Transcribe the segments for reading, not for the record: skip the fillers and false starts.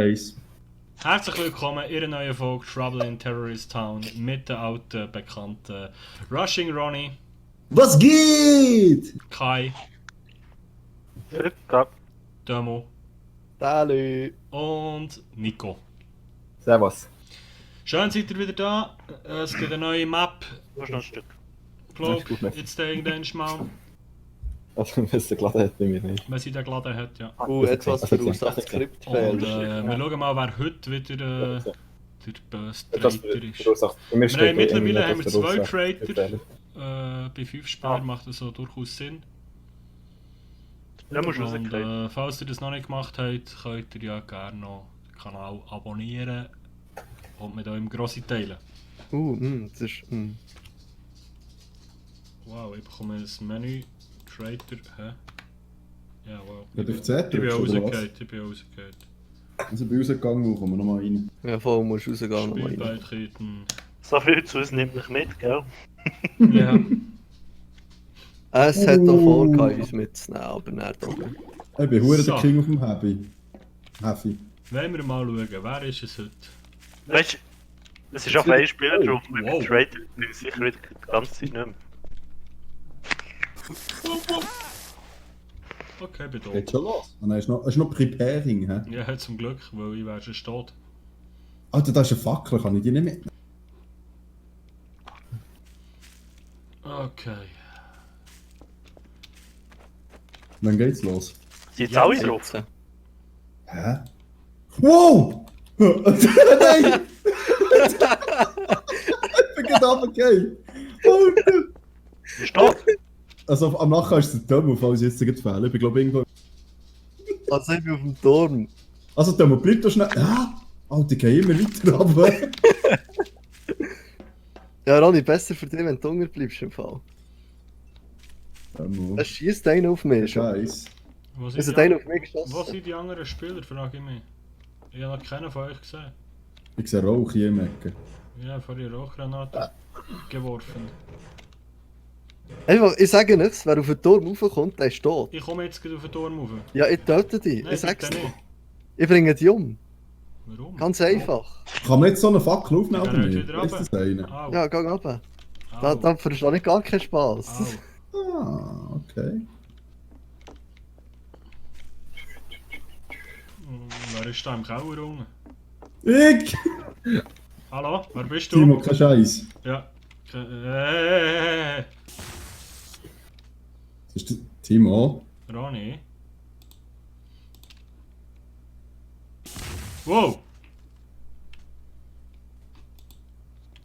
Eins. Herzlich willkommen in einer neuen Folge Trouble in Terrorist Town mit den alten bekannten Rushing Ronnie, Was geht? Kai, Fitta. Demo Salü. und Nico. Servus. Schön seid ihr wieder da. Es gibt eine neue Map. Du hast noch ein Stück. Glaub, Ist gut, merci. jetzt irgendwann mal, Also, wenn es der geladen hat, bei mir nicht. wenn sie den geladen hat, ja. Etwas verursacht Und Skriptfehler. wir schauen mal, wer heute wieder der böse Etwas Traitor ist. verursacht. Bei mir Wir haben steht mittlerweile etwas haben wir 2 verursacht. Traitor. Bei 5 Spielern macht das so durchaus Sinn. Da musst du Und rauskriegen. falls ihr das noch nicht gemacht habt, könnt ihr ja gerne noch den Kanal abonnieren und mit eurem Grossi teilen. Das ist. Wow, ich bekomme ein Menü. Traitor, hä? Ja, wow. Ja, auf Z Ich bin drückst, oder was? rausgefallen, ich bin rausgefallen. Also bei rausgegangen, wo kommen wir nochmal rein? Ja, voll musst du rausgehen nochmal rein. Spielbeitreten. So viel zu uns nimmt mich mit, gell? Ja. Es hat auch vor, uns mitzunehmen, aber nicht oben. Ich bin hure So. der King auf dem Happy. Happy. Wollen wir mal schauen, wer ist es heute? Weißt du, es ist auf einen Spieler drauf, mit Wow. dem Trader bin ich sicher wieder die ganze Zeit nicht mehr. Okay, bin da. Geht schon los. Und dann ist noch Preparing, hä? Ja, zum Glück, weil ich wäre schon tot. Alter, da ist eine Fackel, kann ich die nicht mitnehmen? Okay. Dann geht's los. Sind jetzt Ja, alle drauf? Jetzt. Hä? Wow! Nein! Ich bin gerade runtergefallen. Alter! Ist tot? Also am Nachhinein ist es der Demo, falls ich jetzt gerade fehle. Ich bin glaube irgendwo... Also ich bin auf dem Turm. Also Demo, bleib doch schnell... Ah! Alter, ich gehe immer weiter runter. Ja, Ronny, besser für dich, wenn du Hunger bleibst im Fall. Demo. Es schießt einer auf mich. Scheiß. Wo Es sind, hat einer die, auf mich wo geschossen. sind die anderen Spieler, frage ich mich. Ich habe noch keinen von euch gesehen. Ich sehe Rauch hier im Ecken. Ja, vor die Rauchgranate geworfen. Ich sage nichts, wer auf den Turm raufkommt, der ist tot. Ich komme jetzt gleich auf den Turm rauf. Ja, ich töte dich. Nein, Ich sag's bitte dir. nicht. Ich bringe dich um. Warum? Ganz einfach. Kann man jetzt so eine Fackel aufnehmen Ich oder kann nicht nicht? wieder Ist das eine? Au. Ja, geh runter. Au. Da verstehe ich gar keinen Spaß. Au. Ah, okay. Wer ist da im Keller unten? Ich! Hallo, wer bist du? Timo, kein Scheiß. Ja. Das ist der Timo. Ronny. Wow!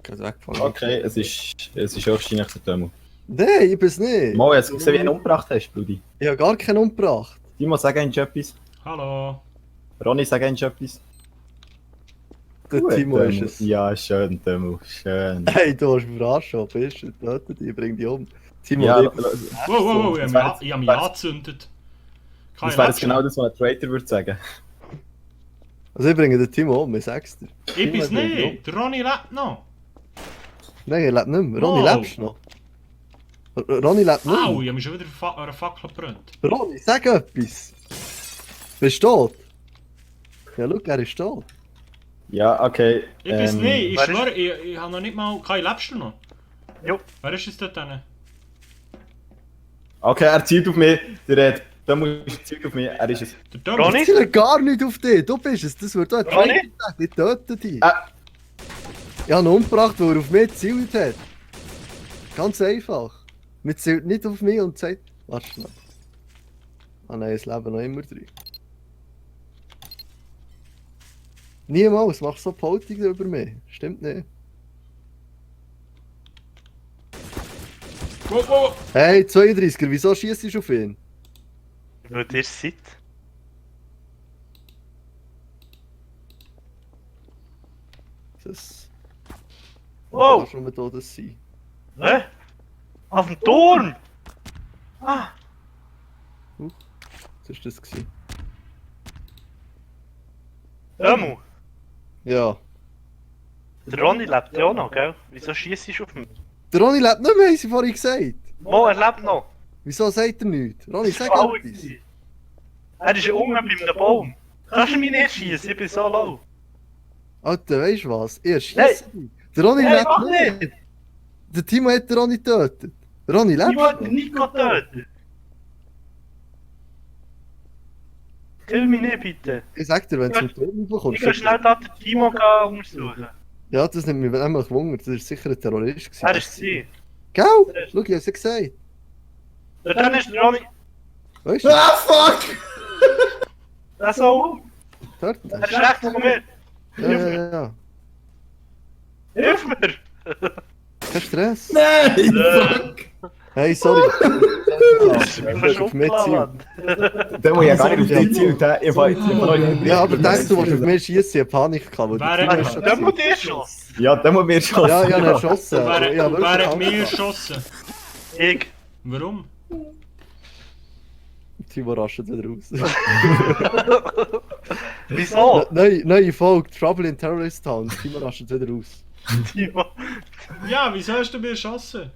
Kannst wegfallen. Okay, es ist wahrscheinlich der Demo. Nein, ich bin's nicht. Mo, hast du gesehen, wie du ihn umgebracht hast, Brudi? Ich habe gar keinen umgebracht. Timo, sag eins etwas. Hallo! Ronny, sag eins etwas. Der Gut, Timo ist es. Ja, schön, Demo. Schön. Hey, du hast mich verarscht, wo bist du? Töte dich, bring dich um. Timo, Ja, lieb. Wow, wow, wow, ich habe mich angezündet. das wäre jetzt genau das, was ein Traitor würde sagen. Also ich bringe den Timo um, ich sag's dir. Ich bin's Timo bringt dich nicht! Der Ronny lebt noch! um. Nein, er lebt nicht mehr. Ronny, Oh. lebst du noch? Ronny lebt nicht Au, mehr. ich habe mich schon wieder an einer Fackel gebrannt. Ronny, sag etwas. Bist du tot? Ja, schau, er ist tot. Ja, okay. Ich bin's nicht, ich wer schwöre, ich habe noch nicht mal... Kai, lebst du noch? Jo. Wer ist es dort denn? Okay, er zielt auf mich. Der Demo zielt auf mich. Er ist es. Der Dom? Ronny? Ich ziele gar nicht auf dich, du bist es. Das wird doch ein Ronny? Traitor sagen, ich töte dich. Ah. Ich habe ihn umgebracht, weil er auf mich gezielt hat. Ganz einfach. Man zielt nicht auf mich und sagt... Warte schnell. Ah nein, es leben noch immer drin. Niemals, mach so Politik über mich. Stimmt nicht. Wow, wow! Hey, 32er, wieso schießt du auf ihn? Weil ihr seid. Das... Wow! Kann schon mal das sein. Hä? Auf dem Turm! Ah! Was war das? Gewesen? Demo! Ja. Der Ronny lebt ja auch noch, gell? Wieso schießt du auf mich? Der Ronny lebt nicht mehr, haben sie vorhin gesagt. Mo, er lebt noch! Wieso sagt er nichts? Ronny, sag Faul etwas. gewesen. Er ist unten bei einem Baum. Kannst du mich nicht schießen? Ich bin so low. Alter, weißt du was? Er schießt Nein. dich. Der Ronny Nein, lebt mach nicht. nicht! Der Timo hat den Ronny getötet. Ronny, Ich lebst wollte du? Nico töten. Kill mich nicht, bitte. Ich sag dir, wenn du zum Turm Ich kommst. kann schnell da den Timo gehen untersuchen. Ja, das nimmt mich nämlich Wunder. Das war sicher ein Terrorist. gewesen. Er ist sie. Gell? Schau, ich hab's ja gesagt. Dann ist der Ronny. Weißt du? Ah, fuck! Das ist auch. Dort. Er ist rechts von mir. Ja. Hilf mir! Kein Stress. Nein, fuck! Hey, sorry. Das ist Auf mich zielen. Mann. Der muss ja gar nicht auf dich zielt, hä? Ich war Ja, aber denkst du, was auf mich schießt, ich hab Panik gehabt. weil der Wer- Timo ist schon Der muss gewesen. dir schon. Ja, der muss mir schon. Ja, ich hab ihn erschossen. Wer, Ja, wirklich wer hat Angst mich gehabt. erschossen? Ich. Warum? Timo rascht wieder raus. Wieso? Neue Folge, Trouble in Terrorist Town. Timo rascht wieder raus. Timo. Ja, wieso hast du mich erschossen?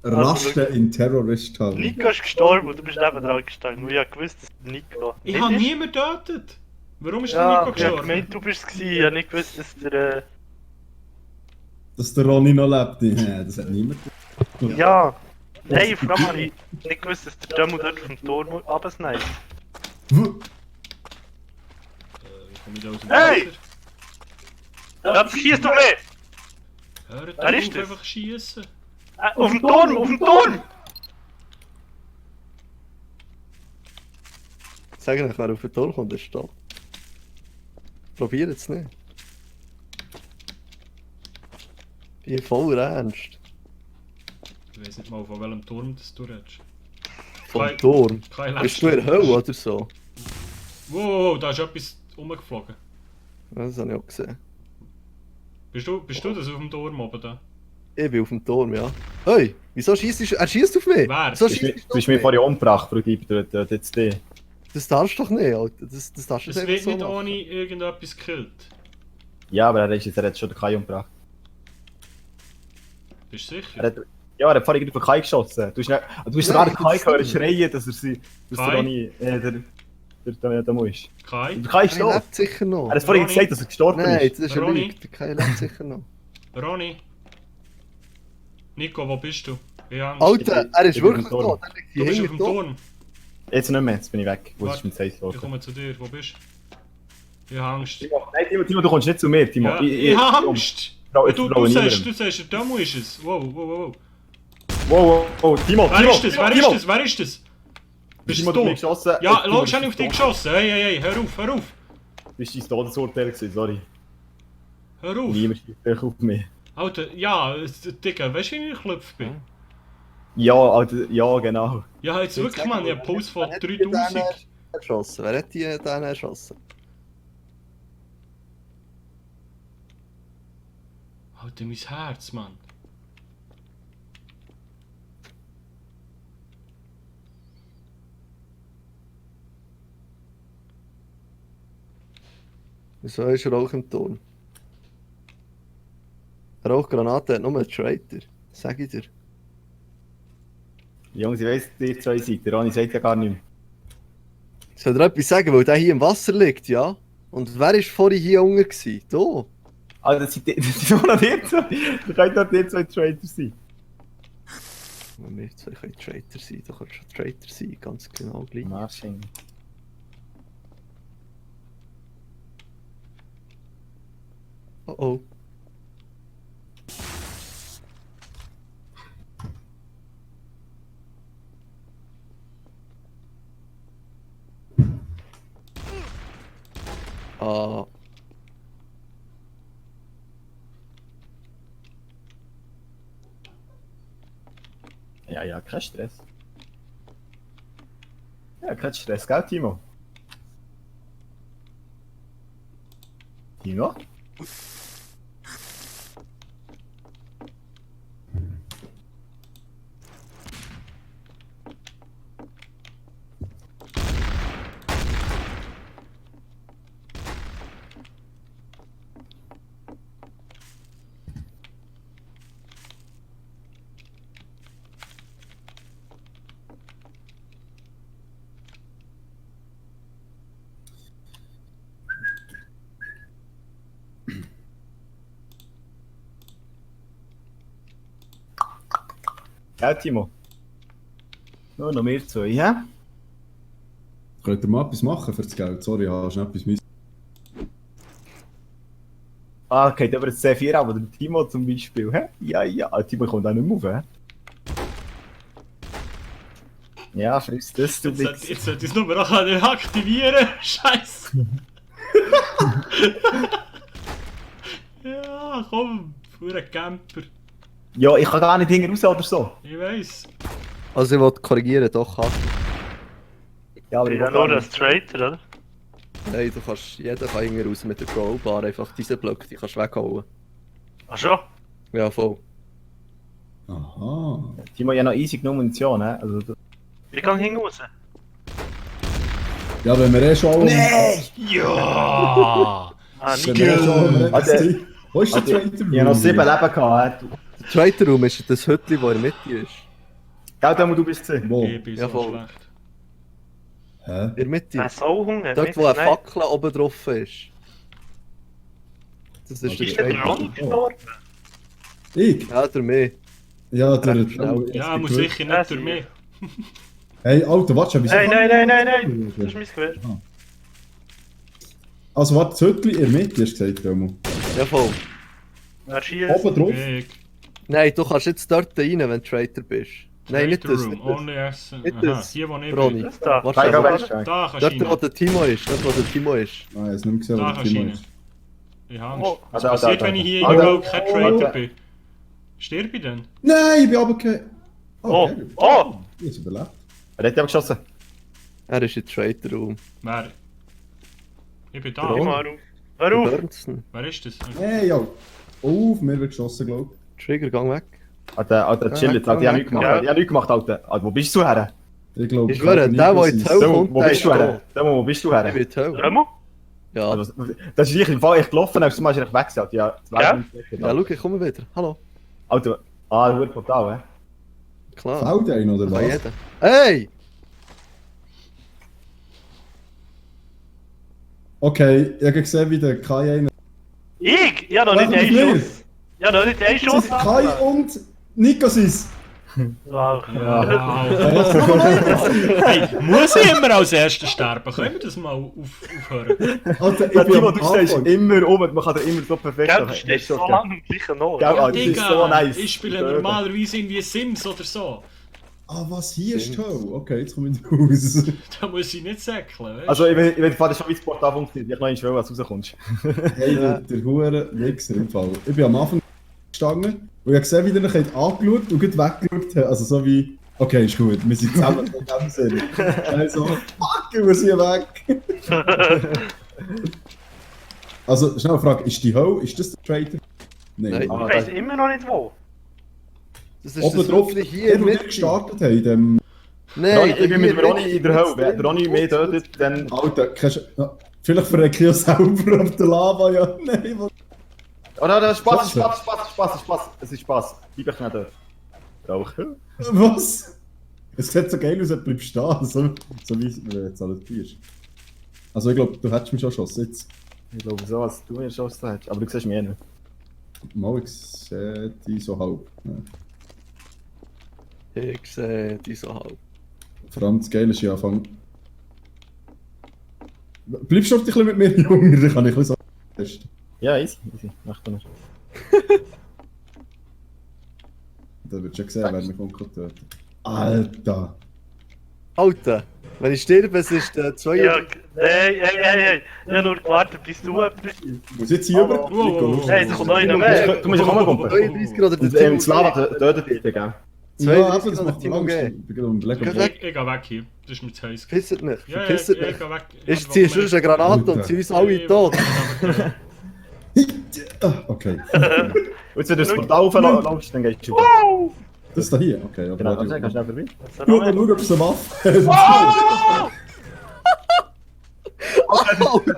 Raste in Terrorist Town. Nico ist gestorben und du bist nebendran gestanden. Und ich hab gewusst, dass es Nico Ich nicht habe ist. niemanden getötet. Warum ist der Ja, Nico ich hab gestorben? gemeint, du bist es gewesen. Ich hab nicht gewusst, dass der... Dass der Ronny noch lebt. Ja, das hat niemand. Ja. Nein, vor allem habe ich nicht gewusst, dass der Demo dort vom Turm runtersniped. Wie komme ich da aus dem Hey! Wasser? Ja, schießt du mich! Hört Wer ist auf, das? einfach schießen. Auf dem Turm! Auf dem Turm! Sag euch, wer auf den Tor kommt, ist da. Probiert es nicht. Ich bin voll ernst. Ich weiß nicht mal, von welchem Turm das du redest. Vom Kein- Turm. Kein Bist du in der Hölle oder so? Wow, da ist etwas rumgeflogen. Das habe ich auch gesehen. Bist du das auf dem Turm oben da? Ich bin auf dem Turm, ja. Hey, wieso schießt du? Er schießt auf mich! Wer? Wieso Du schießt hast mich vorhin umgebracht, Frau Dieber, dort jetzt die. Das darfst du doch nicht, Alter. Das darfst du Es nicht wird so nicht machen. ohne irgendetwas gekillt. Ja, aber er hat schon den Kai umgebracht. Bist du sicher? Er hat, ja, er hat vorhin auf den Kai geschossen. Du hast Ja, sogar den das Kai gehört stimmt. schreien, dass er sie. Dass Kai? der Ronny. Der muss. Kai? Der Kai ist Er tot. lebt sicher noch. Er hat vorhin Ronny? gesagt, dass er gestorben Nein, ist. das ist eine Ronny? Lüge. Der Kai lebt sicher noch. Ronny? Nico, wo bist du? Ich habe Angst. Alter, er ist Ich bin wirklich auf dem Turm. tot. Er liegt Du hier bist auf hinten dem tot. Turm. Jetzt nicht mehr, jetzt bin ich weg. Wo Warte, ist mein Safe Ich Wort? komme zu dir. Wo bist du? Ich habe Angst. Nein, Timo, du kommst nicht zu mir, Timo. Ja, ich habe Angst. Frau- Du Frau sagst, niemandem. der Demo ist es. Wow, wow, wow. Wow, Timo, Wer Timo, ist das? Timo, Wer Timo. ist das? Wer ist das? Bist Timo, du du mich tot? geschossen. Ja, Timo, logisch du habe ich auf dich bist geschossen. Hey, hey, hey, hör auf, hör auf. Du bist dein Todesurteil gewesen, sorry. Hör auf. Niemand schießt dich auf mich. Alter, ja, Digga, weißt du, wie ich geklopft bin? Ja, Alter, ja, genau. Ja, jetzt wirklich, Mann, ich habe einen Puls von Wer hat die 3000. erschossen? Wer hat die den erschossen? Alter, mein Herz, Mann. Wieso ist Rauch im Turm? Rauchgranate hat nur einen Traitor. Sag ich dir. Jungs, ich weiss, ihr zwei seid. Der Ronny sagt ja gar nichts. Soll dir etwas sagen, weil der hier im Wasser liegt, ja? Und wer war vorhin hier unten? Gewesen? Da. Also, das sind nur noch ihr zwei. Da können doch die zwei Traitor sein. Wir zwei können Traitor sein, du kannst schon Traitor sein, ganz genau gleich. Marsching. Oh oh. Ah. Ja, kein Stress. Ja, kein Stress, gell, Timo? Timo? Hä, Timo? Nur noch wir zwei, hä? Könnt ihr mal etwas machen für das Geld? Sorry, hast du noch etwas müssen. Ah, geht aber das C4 ab, oder der Timo zum Beispiel, hä? Ja, ja, Timo kommt auch nicht mehr rauf, hä? Ja, friss das, du Wichs. Jetzt sollte ich es nur noch aktivieren. Scheiße. Ja, komm, für einen Camper. Ja, ich kann gar nicht hinten raus oder so. Ich weiss. Also ich wollte korrigieren, doch kannst Ja, aber Ich ich bin will nur gar ein nicht. Traitor, oder? du. Nein, du kannst, jeder kann irgendwie raus mit der Crowbar, einfach diese Blöcke, die kannst du weghauen. Ach schon? Ja, voll. Aha. Timo, ja noch easy genug Munition, hä? Also, Ich kann hinten raus. Ja, wenn wir eh schon alle... nee! Ja! Ah, Wenn nicht. wir eh schon alle... Also- Wo ist der Also, Traitor? ich habe noch 7 Leben gehabt, hä? Der zweite Raum ist das Hütchen, das in der Mitte ist. Gell, Demo, du bist gesehen. Wo? Ich bin Ja, so voll. schlecht. Hä? In der Mitte. Ein Sauhunger. Dort, wo eine Fackel oben drauf ist. Das ist Also, Ist der der zweite. Ronny gestorben? Ich? Ja, der mehr. Ja, der... Recht schnell. Ja, er muss sicher nicht durch mich. Hey, Alter, warte, wieso... Nein. Das ist mein Gewehr. Also warte, das Hütchen in der Mitte, hast du gesagt, Demo. Ja, voll. Wer schießt? Oben drauf? Weg. Nein, du kannst jetzt dort rein, wenn du Traitor bist. Nein, nicht das. Room, Nicht das. only essen. Nicht Aha, das. hier wo ich Ronny. bin. Das da. Warte, Zeig aber- auch, wer ist Da kannst du Dort, wo rein. der Timo ist. Dort, wo der Timo ist. Ah, ich hab's nicht gesehen, Da wo der kannst du Timo rein. ist. Ich habe Oh. Angst. Was Da, passiert, da, wenn ich da. hier Ah, überhaupt da. kein Traitor Ah, bin? Stirb ich dann? Nein, ich bin aber kein... Oh, geil. oh! Ich hab's überlebt. Er hat ja geschossen. Er ist im Traitor Raum. Wer? Ich bin da. Ronny. Hör auf! Bernsten. Wer ist das? Hey, yo. Oh, auf mir wird geschossen, glaub Trigger, gang weg. Alter, chill jetzt, Alter, ich habe nichts gemacht, Ja. Alter. Ich habe nichts gemacht, Alter. Alter, wo bist du her? ich. Ich glaube... Ich schwöre, der, der in die Hölle Demo, kommt, wo der bist ist du tot. her? Demo, wo bist du her? Ich bin in die Hölle. Remo? Ja, Also, das ist ich im Fall echt gelaufen, aber mal ist er weg. Ja, Ja? ja, schau, ich komme wieder. Hallo. Alter, du wirst total, hä? Klar. Fällt ein, oder Kann was? jeder. Hey! Okay, ich habe gesehen, wie der Kai einen... Ich? Ja, noch nicht Was, einen nicht? Schuss. Ja, noch nicht einen Das Schuss. ist Kai und Nikosis. Wow. Wow. Hey, muss ich immer als Erster sterben? Können wir das mal aufhören? Alter, Ja, ich bin Timo, am du stehst Anfang. immer oben, man kann dir immer so perfekt Gell, du stehst so lange am gleichen Ort. Gell, Ja. Alter, das ist so nice. Ich spiele normalerweise irgendwie Sims oder so. Ah, was, hier ist Toe? Okay, jetzt komme ich raus. Da muss ich nicht säckeln, weißt? Also, ich will schon wie das Portal funktioniert. Ich noch nicht, was rauskommst. Hey, der hure Wichser im Fall. Ich bin am Anfang gestanden und ich habe gesehen, wie der mich angeschaut und gut weggeschaut hat. Also so wie, okay, ist gut, wir sind zusammen in dem Sinne. Also, fuck, wir sind weg. Also, schnell eine Frage, ist die Ho, ist das der Traitor? Nein. Ich weiss immer noch nicht wo. Das ist Oben das drauf, wirklich der, hier in wo der wir Mitte. gestartet haben, dem... Nein, Ich bin mit dem Ronny in der Hölle. Wenn der Ronny mehr tötet, dann... Alter, kennst du... Ja, vielleicht verrecke ich ja selber auf der Lava, ja. Nein, was... Oh nein, Spaß. Es ist Spaß. Bleib ich nicht dort. Rauchen. Was? Es sieht so geil aus, er bleibt stehen, so wie jetzt alles bist. Also ich glaube, du hättest mich schon geschossen jetzt. Ich glaube so, als du mir geschossen hast. Aber du siehst mich nicht. Mal, ich sehe die so halb. Ja. Ich sehe die so halb. Vor allem das Geile ist ja Anfang... Bleibst du ein bisschen mit mir, Junge? Dann kann ich ein bisschen so testen. Ja, easy. Mach doch nicht. Dann wird schon gesehen, wer mich von töten. Alter! Alter, wenn ich sterbe, es ist der 2. Ja, hey. Ich habe nur gewartet, bis du etwas... Muss ich jetzt hier rüber? wow. Hey, es kommt noch einer mehr. Du musst ja kommen, 32 oder der Und Timo. das Lava tötet dich, gell? Ja, 32 aber das oder macht Timo Angst. G. Ich bin gerade am Überlegen, Geh ob- weg. Ich geh weg hier. Das ist mir zu heiß. Verpisst nicht, Ja, verpisst ich nicht. geh weg. Ich ziehe schon eine Granate und Alter. zieh uns alle tot. Ah, okay. Und jetzt, wenn du das Portal auflaufst, dann gehst du schon. Wow! Das ist da hier, okay. Aber Genau, warte, dann kannst du schnell vorbei. Schau mal, ob es eine Waffe hat.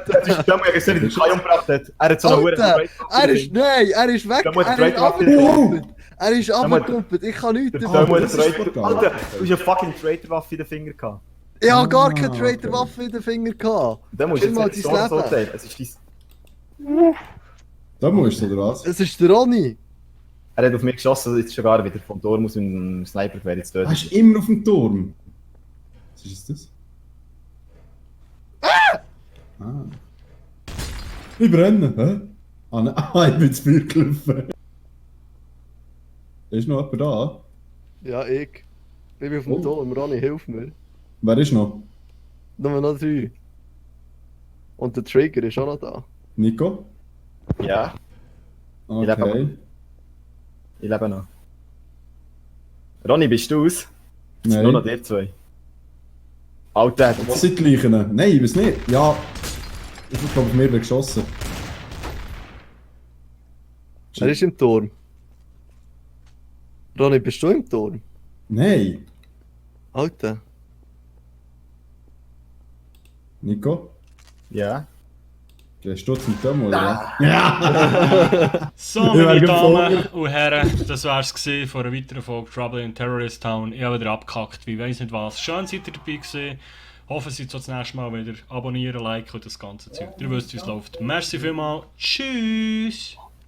Das ist der, der gesehen den Kai umgebracht hat. Er hat so eine Alter, Hure... er ist, nein, er ist weg, Da muss er der ist Traitor abgekumpelt. abgekumpelt. Er ist muss- abgekumpelt, ich kann nichts Da dafür. muss das der ist Traitor... brutal. Alter, du hast eine fucking Traitor-Waffe in den Finger gehabt. Ich habe gar keine Ah, Traitor-Waffe in den Finger gehabt. Da musst du Chill mal jetzt dein so Leben. teilen. Es ist dein... Da musst du, oder was? Es ist der Ronny. Er hat auf mich geschossen, jetzt schon gar wieder vom Turm aus mit dem Sniper jetzt Er dort. ist immer noch auf dem Turm. Was ist das? Ah! Ich brenne, hä? Ah, nein, ich bin zu Feuer gelaufen. Ist noch jemand da? Ja, ich. Ich bin auf dem Oh. Turm, Ronny, hilf mir. Wer ist noch? Nur noch 3. Und der Trigger ist auch noch da. Nico? Ja, lebe Okay. ich lebe noch. Ronny, bist du aus? Es sind nur noch Nein. die zwei. Alter, Was sind die gleichen? Nein, ich weiß nicht. Ja. Ich habe auf mir geschossen. Er ist im Turm. Ronny, bist du im Turm? Nein. Alter. Nico? ja. Gehst du zum Turm, oder? Ja! So, Ich meine wär Damen geflogen. und Herren, das wär's gewesen von einer weiteren Folge Trouble in Terrorist Town. Ich habe wieder abgekackt, wie weiss nicht was. Schön seid ihr dabei gewesen. Hoffe, seid so das nächste Mal wieder. Abonnieren, liken und das ganze Zeug. Ihr wisst, wie es läuft. Merci vielmals. Tschüss!